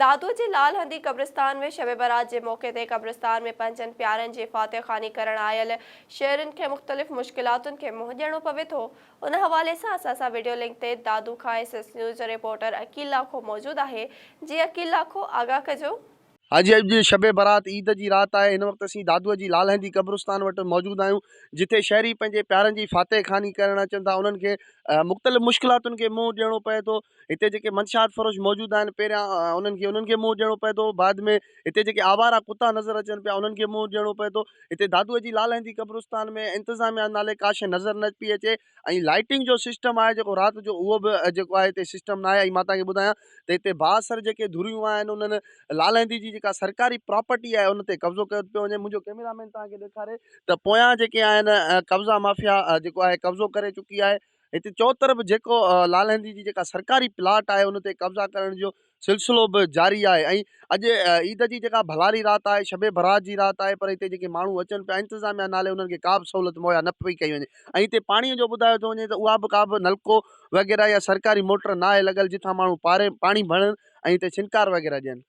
دادو جي لال هندي قبرستان ۾ شب برات جي موقعي تي قبرستان ۾ پنهنجن پيارن جي فاتح خواني ڪرڻ آيل شهرين کي مختلف مشڪلاتن کي منهن ڏيڻو پوي ٿو ان حوالي سان اسان سان وڊيو لنڪ تي دادو کان ايس ايس نيوز جو رپورٽر عقيل لاکو موجود آهي جي عقيل لاکو آگاهه ڪجو. حاجي اڄ شب برات عيد جي رات آهي هن وقت اسين دادوء جي لال هندي قبرستان وٽ موجود آهيون جتي شهري پنهنجي پيارن جي فاتح خواني ڪرڻ اچن ٿا انهن کي مختلف مشڪلاتن کي منهن ڏيڻو پئي ٿو هتي جيڪي منشيات فروش موجود آهن پهريان انهن کي انهن کي منهن ڏيڻو پئي ٿو بعد ۾ هتي جيڪي آوارا ڪتا نظر اچن پيا انهن کي منهن ڏيڻو پئي ٿو هتي دادوء جي لال هندي قبرستان ۾ انتظاميا نالي ڪا شيء نظر نه پئي اچي ۽ لائٽنگ جو سسٽم آهي جيڪو رات جو اهو به جيڪو آهي هتي سسٽم ناهي ۽ مان توهان کي ٻڌايان ته هتي بااثر جيڪي ڌريون آهن انهن لال هندي جي جيڪا سرڪاري پراپرٽي آهي ان تي قبضو ڪيو پيو وڃي منهنجو ڪيميرا مين توهان کي ڏيکاري ته پويان جيڪي آهن قبضا مافيا جيڪو آهي قبضو ڪري چڪي آهي هتي چوطرف جيڪو لال هندي جي جيڪا سرڪاري پلاٽ آهي ان تي قبضا ڪرڻ جو سلسلو به جاري آهي ۽ اڄ عيد جي جيڪا ڀلاري رات آهي شب برات جي رات آهي پر هتي جيڪي ماڻهو اچن پيا انتظاميا نالي انهن کي ڪا به سهولت مهيا نه پئي ڪئي وڃي ۽ هتي پاڻي جو ٻڌايو ٿو وڃي ته اها به ڪا به نلڪو وغيره يا سرڪاري موٽر ناهي لڳل جتان ماڻهو پاري پاڻي ڀرن ۽ هتي ڇنڪار وغيره ڏين.